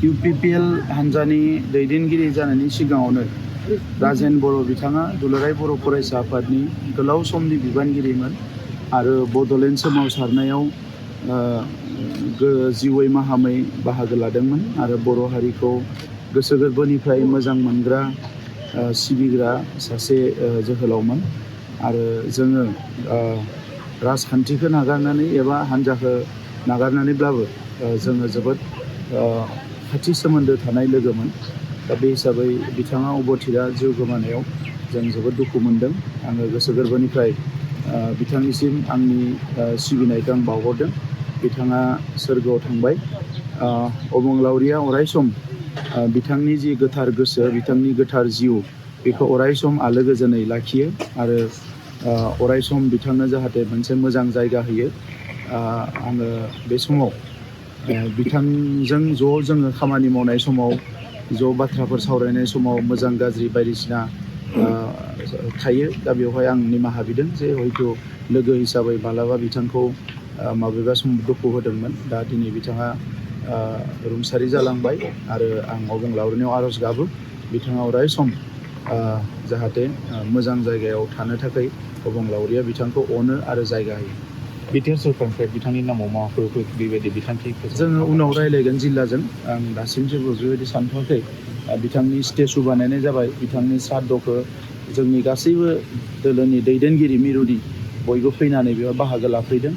UPPL हान्जानि दैदेनगिरि जानायनि सिगाङावनो राजेन बर' बिथाङा दुलाराय बर' फरायसा आफादनि गोलाव समनि बिबानगिरिमोन आरो बड'लेण्ड सोमावसारनायाव जिउयै माहामै बाहागो लादोंमोन आरो बर' हारिखौ गोसो गोरबोनिफ्राय मोजां मोनग्रा सिबिग्रा सासे जोहोलावमोन आरो जोङो राजखान्थिखौ नागारनानै एबा हान्जाखौ नागारनानैब्लाबो जोङो जोबोद खाथि सोमोन्दो थानाय लोगोमोन। दा बे हिसाबै बिथाङा अबथिरा जिउ गोमानायाव जों जोबोद दुखु मोनदों। आङो गोसो गोरबोनिफ्राय बिथांनिसिम आंनि सिबिनायखौ आं बावहरदों। बिथाङा सोरगोआव थांबाय। अबंलावरिया अरायसम बिथांनि जि गोथार गोसो, बिथांनि गोथार जिउ बेखौ अरायसम आलो गोजोनै लाखियो आरो अरायसम बिथांनो जाहाथे मोनसे मोजां जायगा होयो। आङो बे समाव बिथांजों जोङो खामानि मावनाय समाव बाथ्राफोर सावरायनाय समाव मोजां गाज्रि बायदिसिना थायो। दा बेवहाय आं निमाहा बिदों जे हयथ' लोगो हिसाबै मालाबा बिथांखौ माबेबा समाव दुखु होदोंमोन। दा दिनै बिथाङा रुंसारि जालांबाय आरो आं अबंलावरिनियाव आर'ज गाबो बिथाङा अरायसम जाहाथे मोजां जायगायाव थानो थाखाय अबंलावरिया बिथांखौ अनो आरो जायगा होयो। बिटिआर सोरखारनिफ्राय बिथांनि नामाव माबाफोर बेबायदि बिथांखि जोङो उनाव रायलायगोन जिल्लाजों। आं दासिम जेबो बेबायदि सानथ'वाखै। बिथांनि स्टेचु बानायनाय जाबाय। बिथांनि श्राद्धखौ जोंनि गासैबो दोलोनि दैदेनगिरि मिरुनि बयबो फैनानै बेयाव बाहागो लाफैदों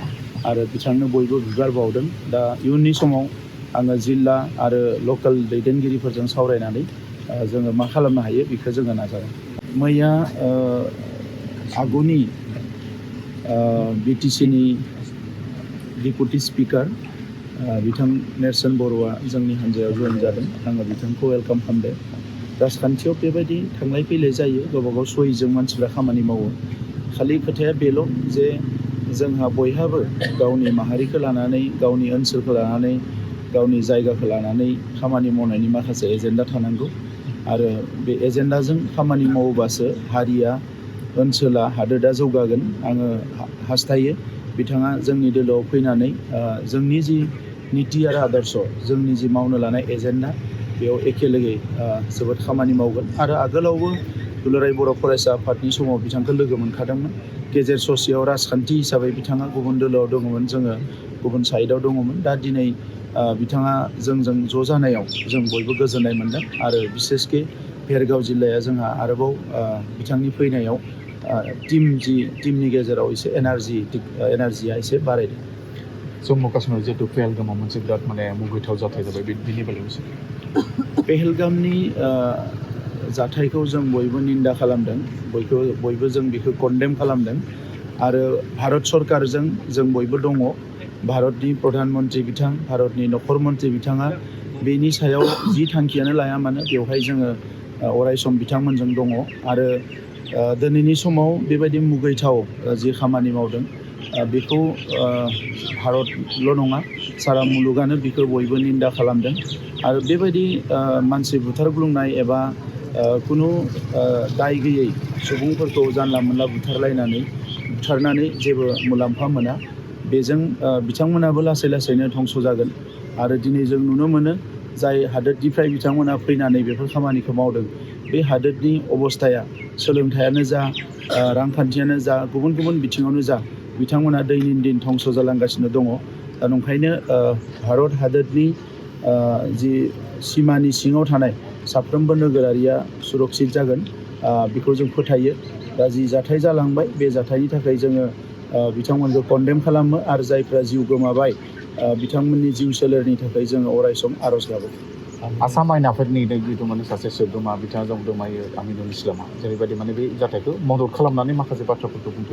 आरो बिथांनो बयबो बिबार बावदों। दा इयुननि समाव आङो जिल्ला आरो लकेल दैदेनगिरिफोरजों सावरायनानै जोङो मा खालामनो हायो बेखौ जोङो नाजागोन। मैया आगुनि बिटिसिनि डिपुटि स्पिकार बिथां नेरसोन बर'आ जोंनि हान्जायाव जइन जादों। आङो बिथांखौ वेलकाम खालामदों। राजखान्थियाव बेबायदि थांलाय फैलाय जायो, गावबागाव सहिजों मानसिफ्रा खामानि मावो। खालि खोथाया बेल' जे जोंहा बयहाबो गावनि माहारिखौ लानानै, गावनि ओनसोलखौ लानानै, गावनि जायगाखौ लानानै खामानि मावनायनि माखासे एजेन्डा थानांगौ आरो बे एजेन्डाजों खामानि मावोबासो हारिया, ओनसोला, हादोरा जौगागोन। आङो हास्थायो बिथाङा जोंनि दोलोआव फैनानै जोंनि जि निति आरो आदर्श, जोंनि जि मावनो लानाय एजेन्डा बेयाव एखेलोगै जोबोद खामानि मावगोन आरो आगोलावबो दुलाराय बर' फरायसा आफादनि समाव बिथांखौ लोगो मोनखादोंमोन। गेजेर ससेयाव राजखान्थि हिसाबै बिथाङा गुबुन दोलोआव दङमोन, जोङो गुबुन साइडआव दङमोन। दा दिनै बिथाङा जोंजों ज' जानायाव जों बयबो गोजोननाय मोनदों आरो बिसेसके भेरगाव जिल्लाया जोंहा आरोबाव बिथांनि फैनायाव टिमनि गेजेराव एसे एनार्जिया एसे बारायदों। जम्मु काश्मीर जिहेतु पेहेलगामाव मोनसे बिराद मुगैथाव जाथाय जाबाय, बिनि बेलायाव एसे पेहेलगामनि जाथायखौ जों बयबो निन्दा खालामदों, बयबो जों बेखौ कन्डेम खालामदों आरो भारत सरकारजों जों बयबो दङ। भारतनि प्रधान मन्त्रि बिथां, भारतनि नखर मन्त्रि बिथाङा बेनि सायाव जि थांखियानो लाया मानो बेवहाय जोङो अरायसम बिथांमोनजों दङ आरो दिनैनि समाव बेबायदि मुगैथाव जि खामानि मावदों बेखौ भारतल' नङा, सारा मुलुगानो बेखौ बयबो निन्दा खालामदों आरो बेबायदि मानसि बुथारग्लुंनाय एबा खुनु दाय गैयै सुबुंफोरखौ जानला मोनला बुथारनानै जेबो मुलाम्फा मोना। बेजों बिथांमोनाबो लासै लासैनो धंस' जागोन आरो दिनै जों नुनो मोनो जाय हादोरनिफ्राय बिथांमोना फैनानै बेफोर खामानिखौ मावदों, बे हादोरनि अबस्थाया सोलोंथायानो जा, रांखान्थियानो जा, गुबुन गुबुन बिथिङावनो जा, बिथांमोना दैनिन दिन धंस' जालांगासिनो दङ। दा नंखायनो भारत हादोरनि जि सिमानि सिङाव थानाय साफ्रोमबो नोगोरारिया सुरक्षित जागोन बेखौ जों फोथायो। दा जि जाथाय जालांबाय बे जाथायनि थाखाय जोङो बिथांमोनखौ कन्डेम खालामो आरो जायफ्रा जिउ गोमाबाय बिथांमोननि जिउ सोलेरनि थाखाय जोङो अरायसम आर'ज गाबो। आसाम आयेन आफादनि जिहेतु सासे सोद्रोमा बिथाङा दं दमायो आमिनुल इस्लामा जेरैबायदि बे जाथायखौ मदद खालामनानै माखासे बाथ्राफोरखौ बुंदों।